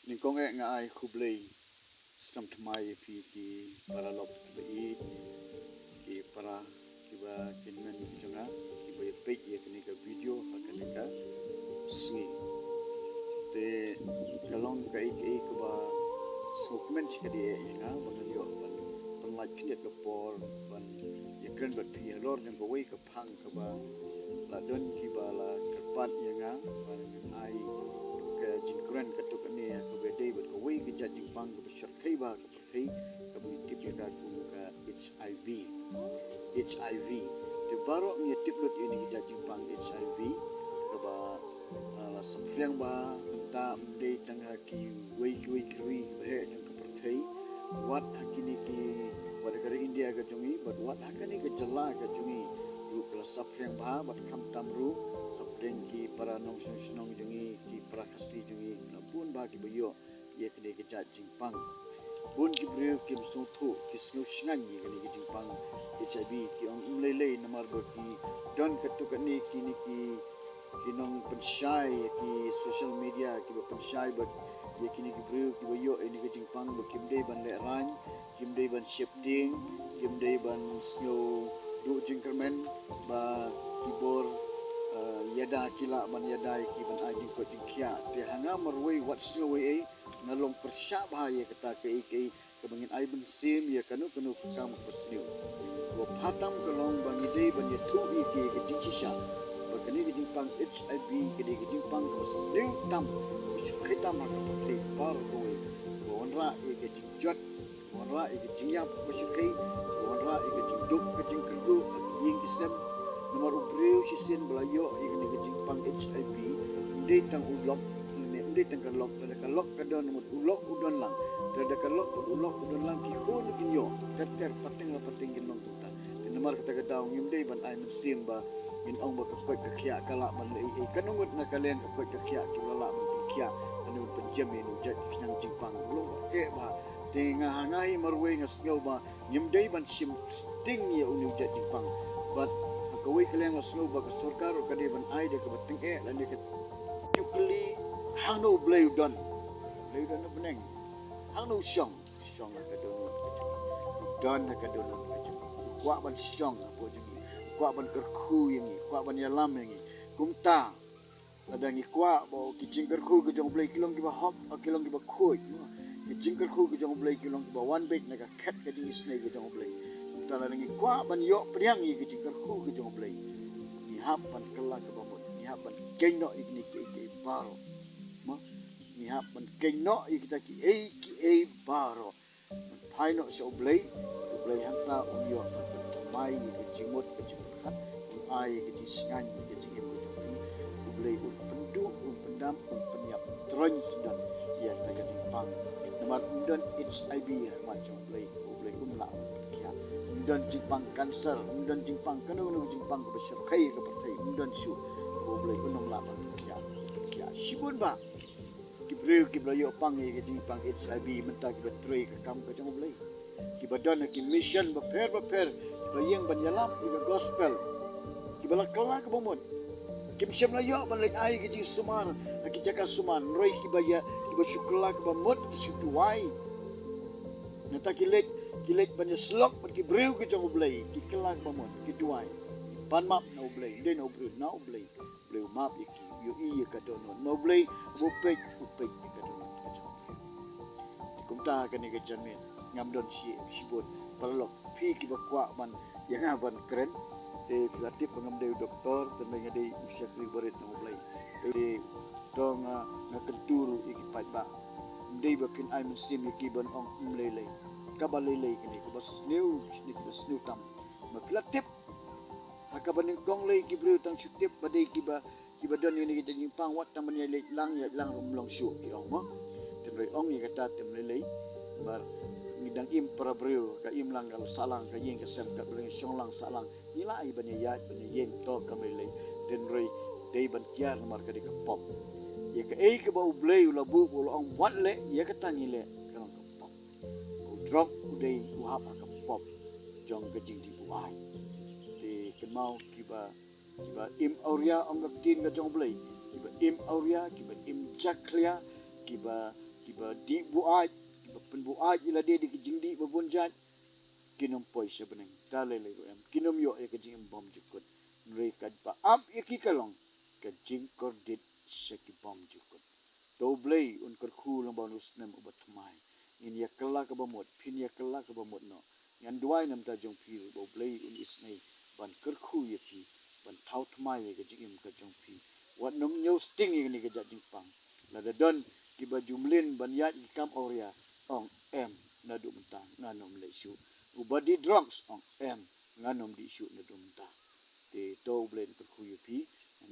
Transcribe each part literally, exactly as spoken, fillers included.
Nyngkong eh nga ai khublei sngewthuh ïa phi ki paralok kiba ïeit, ki para kiba kin men jong nga kiba ïa peit ïa kane ka video ha kane ka sngi. Te ka long kaei kaei kaba sngewkmen shi ka dei ïa nga ba nga ïoh ban pynlait khyndiat ka por ban ïakren bad phi halor jong kawei ka phang kaba la don kiba la kyrpad ïa nga ban ai ka jingkren katto katne kaba dei bad kawei ka jait jingpang kaba shyrkhei bha ka pyrthei kaba ngi tip ïa ka kum ka HIV. HIV. Te baroh ngi tip lut ïa kane ka jait jingpang HIV kaba, ah, la saphriang bha, mynta ym dei tang ha kiwei kiwei ki ri kiba heh jong ka pyrthei, wat ha kine ki, wat ha ka ri India ka jong ngi bad wat ha kane ka jylla ka jong ngi ruh ka la saphriang bha bad khamtam ruh hapdeng ki para nongshong shnong jong ngi, ki para Khasi jong ngi la bun bha kiba ïoh ïa kane ka jait jingpang. Bun ki briew kim sngewthuh, ki sngew shngaiñ ïa kane ka jingpang HIV, ki ong ym lei lei namar ba ki don katto katne kine ki, ki nongpynshai ïa ki social media kiba pynshai bad ïa kine ki briew kiba ïoh ïa kane ka jingpang ba kim dei ban lehraiñ, kim dei ban sheptieng, kim dei ban sngew duh jingkyrmen ba ki bor, eh, ïada ki lah ban ïada ïa ki ban ai jingkoit jingkhiah. Te ha nga marwei wat sngew ei ei, nga long pyrshah bha ïa kata kaei kaei kaba ngin ai mynsiem ïa kano kano ka kam kaba sniew. Kaba pha tam ka long ba ngi dei ban ïathuh ïa ki ka jingshisha ba kane ka jingpang HIV ka dei ka jingpang kaba sniew tam, kaba shyrkhei tam ha ka pyrthei baroh kawei, kaba wanrah ïa ka jingjot, wanrah ïa ka jingïap ba shyrkhei, wanrah ïa ka jingduk ka jingkyrduh ha ki ïing ki sem. Namar u briew shisien ba la ïoh ïa kane ka jingpang HIV, ym dei tang u lok, ym dei tang ka lok, lada ka lok ka don, mut u lok u don lang, lada ka lok mut u lok u don lang, ki khun kin ïoh ter ter, pateng la pateng kin long kumta. Te namar kata ka daw ngim dei ban ai mynsiem ba ngin ong ba ka koit ka khiah ka lah ban leh ei ei. Kano ngut na ka liang ka koit ka khiah ki la lah ban pynkhiah, kano ngut pynjem ïa u jait khñiang jingpang, u long ba eh ba. Te nga ha nga hi marwei nga sngew ba ngim dei ban shim sting ïa une u jait jingpang. Bad ha kawei ka liang nga sngew ba ka sorkar ruh ka dei ban ai da kaba tyngeh lane ka jukli hangno u Blei u don. Blei u don na bneng. Hangno u shong? U shong ha ka dohnud ka jong ngi. U don ha ka dohnud ka jong ngi. U kwah ban shong hapoh jong ngi. U kwah ban kyrkhu ïa ngi. U kwah ban ïalam ïa ngi. Kumta lada ngi kwah ba ki jingkyrkhu ki jong U Blei ki long kiba hok, ki long kiba khuid, ki jingkyrkhu ki jong U Blei ki long kiba wan beit na ka khet ka jingisynei ki jong U Blei. Te lada ngi kwah ban ïoh pdiang ïa ki jingkyrkhu ki jong U Blei, ngi hap ban kylla kaba mut, ngi hap ban kynnoh ïa kine kiei kiei baroh. Mo, ngi hap ban kynnoh ïa kita kiei kiei baroh. Ban phai noh sha U Blei, U Blei hangta un ïoh ban pynthymmai ïa ka jingmut ka jingpyrkhat, un ai ïa ka jingshngaiñ ïa ka jingim ka jong phi. U Blei un pynduh, un pyndam, un pynïap, troiñ syndon ïa kata ka jingpang. Namar ym don HIV ha khmat jong U Blei, U Blei um lah ban pynkhiah. Ym don jingpang cancer, ym don jingpang kano kano ka jingpang kaba shyrkhei ha ka pyrthei, ym don shuh ba U Blei un ym lah ban pynkhiah, pynkhiah. Shibun bah ki briew kiba la ïoh pang ïa ka jingpang HIV mynta kiba trei ka kam ka jong U Blei, kiba don ha ki mission bapher bapher, kiba ïeng ban ïalam ïa ka gospel, kiba la kylla kaba mut. Kim shym la ïoh ban leit ai ka jingsumar ha ki jaka sumar, hynrei kiba ïa, kiba shu kylla kaba mut, ki shu duwai. Nangta ki leit, ki leit ban ïasyllok bad ki briew ki jong U Blei, ki kylla kaba mut, ki duwai, ki pan map na U Blei, ym dei na u briew, na U Blei. U Blei u map ïa ki, u ïohi ïa ka dohnud. Na U Blei uba peit, u peit ïa ka dohnud ka jong u. Kumta ha kane ka janmiet ngam don shi, shibun paralok, phi kiba kwah ban ïa nga ban kren. Te phi la tip ba ngam dei u doktor, te nga dei u shakri barit na U Blei. Te to nga, nga kyntu ruh ïa ki paidbah. Ym dei ba phin ai mynsiem ïa ki ban ong ym lei lei. Kaba lei lei kane, kaba sniew, kaba sniew tam. Ma phi la tip ha kaba nyngkong lei ki briew tang shu tip ba dei kiba, kiba don ïa kane ka jingpang, wat tang ban ïa leit lang, ïa lang ruh ym long shuh ki ong mo. Te hynrei ong ïa kata te ym lei lei. Namar ngi dang im para briew, ka imlang ka sahlang, ka ïing ka sem, ka briew shong lang sahlang. Ngi lah ïa ban ïa ïaid ban ïa ïeng, to kam lei lei. Te hynrei dei ban kiar namar ka dei ka pop. Ïa kaei kaba U Blei u la buh, u la ong wat leh, ïa kata ngi leh, ka long ka pop. U drok u dei u hap ha ka pop jong ka jingdih u ai. Te kynmaw kiba, kiba im awria, ong ka ktien ka jong U Blei, kiba im awria, kiba im jakhlia, kiba, Kiba dih buaid, kiba pynbuaid ïa lade da ki jingdih ba bun jait, kin ym poi sha bneng. Da lei lei ruh em, kin ym ïoh ïa ka jingim bymjukut. Hynrei ka ba ap ïa ki ka long ka jingkordit sha ki bymjukut. To U Blei un kyrkhu lyngba une u snem uba thymmai. Ngin ïa kylla kaba mut, phin ïa kylla kaba mut noh. Ngan duwai na ka bynta jong phi ruh ba U Blei un isynei ban kyrkhu ïa phi, ban thaw thymmai ïa ka jingim ka jong phi. Wat nym ñiew sting ïa kane ka jait jingpang. Lada don kiba ju mlien ban ïaid ïa ki kam awria, ong em, naduh mynta ngan ym leh shuh. Uba dih drugs, ong em, ngan ym dih shuh naduh mynta. Te to U Blei un kyrkhu ïa phi,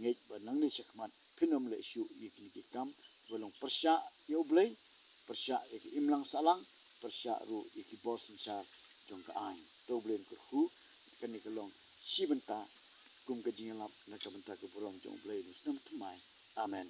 ngeit ba nangne shakhmat phin ym leh shuh ïa kine ki kam kiba long pyrshah ïa U Blei, pyrshah ïa ka imlang sahlang, pyrshah ruh ïa ki bor synshar jong ka aiñ. To U Blei un kyrkhu. Kane ka long shi bynta kum ka jingïalap na ka bynta ka burom jong U Blei une u snem thymmai. Amen.